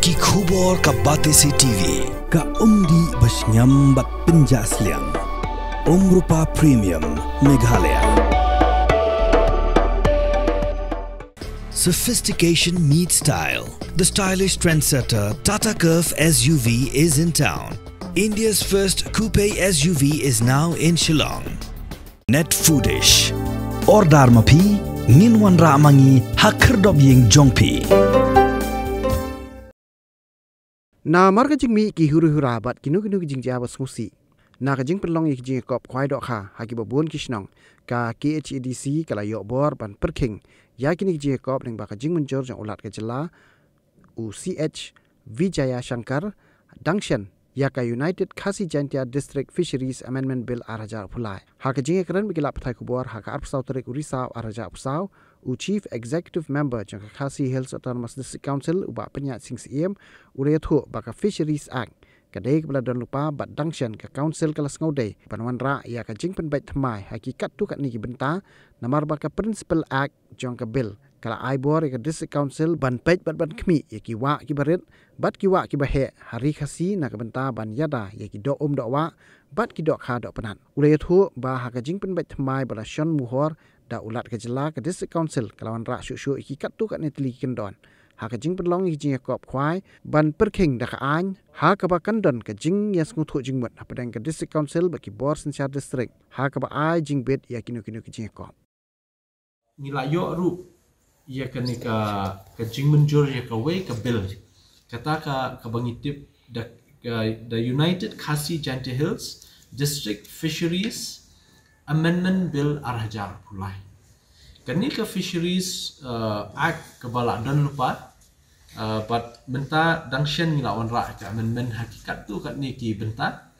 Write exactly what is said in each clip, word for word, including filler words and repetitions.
Ki khubor ka Batesi T V. Ka umdih ba shngiam bad pynjah sliang. Umrupa Premium, Meghalaya. Sophistication meets style. The stylish trendsetter Tata Curvv S U V is in town. India's first coupe S U V is now in Shillong. Net Foodish. Order ma phi, ngin wanrah ma ngi ha khyrdop ïing jong phi. Namar ka jingmih ki huri hura bad kino kino ki jingjia ba sngewsih, na ka jingpynlong ïa ki jingïakop khwai dohkha ha kiba bun ki shnong, ka K H A D C ka la ïoh bor ban pyrkhing ïa kine ki jingïakop lyngba ka jingmynjur jong u Lat ka jylla, u C H Vijayashankar, dang shen ïa ka United Khasi Jaintia District Fisheries Amendment Bill ar hajar arphew lai. Ha ka jingïakren bad ki lad pathai khubor ha ka arphew saw tarik u Risaw ar hajar arphew saw, u Chief Executive Member jong ka Khasi Hills Autonomous District Council, u Bah Pynïaid Sing Syiem, u la ïathuh ba ka Fisheries Act ka dei kaba la don lypa bad dang shen ka Council ka la sngewdei ban wanrah ïa ka jingpynbeit thymmai ha ki katto katne ki bynta, namar ba ka Principal Act jong ka Bill ka la ai bor ïa ka District Council ban peit bad ban khmih ïa ki wah kiba rit bad ki wah kiba heh ha Ri Khasi na ka bynta ban ïada ïa ki doh um doh wah bad ki dohkha dohpnat. U la ïathuh ba ha ka jingpynbeit thymmai ba la shon muhor da u Lat ka jylla, ka District Council ka la wanrah shuh shuh ïa ki katto katne tylli ki kyndon ha ka jingpynlong ïa ki jingïakop khwai ban pyrkhing da ka aiñ, ha kaba kan don ka jingïasngewthuh jingmut hapdeng ka District Council bad ki bor synshar district ha kaba ai jingbit ïa kino kino ki jingïakop. Ngi la ïoh ruh ïa kane ka, ka jingmynjur ïa kawei ka bill, kata ka, kaba ngi tip da, ka, da United Khasi Jaintia Hills District Fisheries Amendment Bill ar hajar arphew lai. Kane ka Fisheries, uh, Act kaba la don lypa, uh, bad mynta dang shen ngi la wanrah ka amendment ha ki katto katne ki bynta,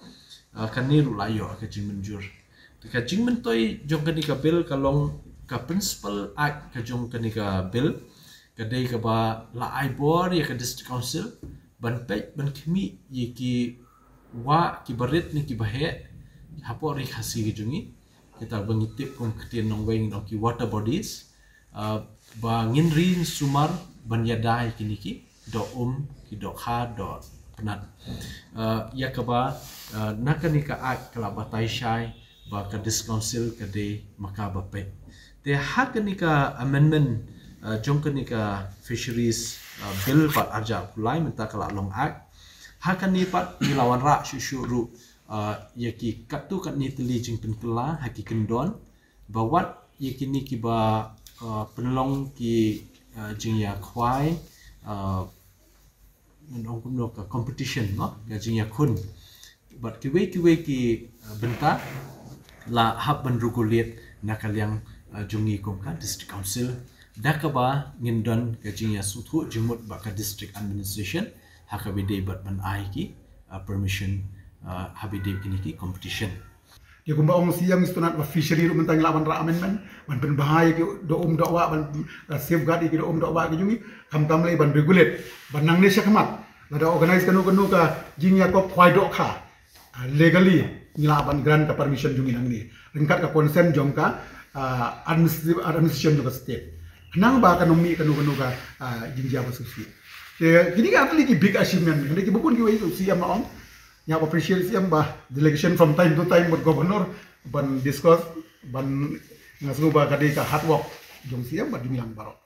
uh, kane ruh la ïoh ka jingmynjur. Te ka jingmyntoi jong kane ka bill ka long, ka Principal Act ka jong kane ka bill ka dei kaba la ai bor ïa ka District Council ban peit ban khmih ïa ki wah kiba rit ne kiba heh hapoh Ri Khasi ka jong ngi, kita ba ngi tip kum ktien nongwei ngi ong ki water bodies, uh, ba ngin ri sumar ban ïada ïa kine ki doh um, ki dohkha dohpnat. Uh, ïa kaba, uh, na kane ka Act ka la batai shai ba ka District Council ka dei ma ka ba peit. Te ha kane ka amendment, uh, jong kane ka Fisheries, uh, Bill bad ar hajar arphew lai mynta ka la long Act, ha kane pat ngi la wanrah shuh shuh ruh, uh, ïa ki katto katne tylli jingpynkylla ha ki kyndon, ba wat ïa kine kiba, uh, pynlong ki, uh, jingïakhwai, uh, ngan ong kumno, ka competition, no, ka jingïakhun bad kiwei kiwei ki, uh, bynta la hap ban regulate na ka liang, uh, jong ngi kum ka District Council, da kaba ngin don ka jingïasngewthuh jingmut bad ka District Administration ha kaba ïadei bad ban ai ki, uh, permission, uh, ha kaba ïadei kine ki competition. Te kumba ong Syiem, ngi sngewtynnat ba fishery ruh mynta ngi lah ban rah amendment ban pynbha ïa ki doh um doh wah, ban, uh, safeguard ïa ki doh um doh wah ki jong ngi, khamtam lei ban regulate ban nangne sha khmat lada organize kano kano ka jingïakop khwai dohkha, uh, legally ngi lah ban grant ka permission jong ngi nangne ryngkat ka consent jong ka, uh, administrative, administration jong ka state. Khnang ba kan ym mih kano kano ka, uh, jingjia ba sngewsih. Te kine ki ar tylli ki big achievement, kine ki bun kiwei, Syiem, la ong, ngi hap appreciate Syiem ba delegation from time to time bad Governor ban discuss, ban, nga sngew ba ka dei ka hard work jong Syiem bad jong ngi lang baroh.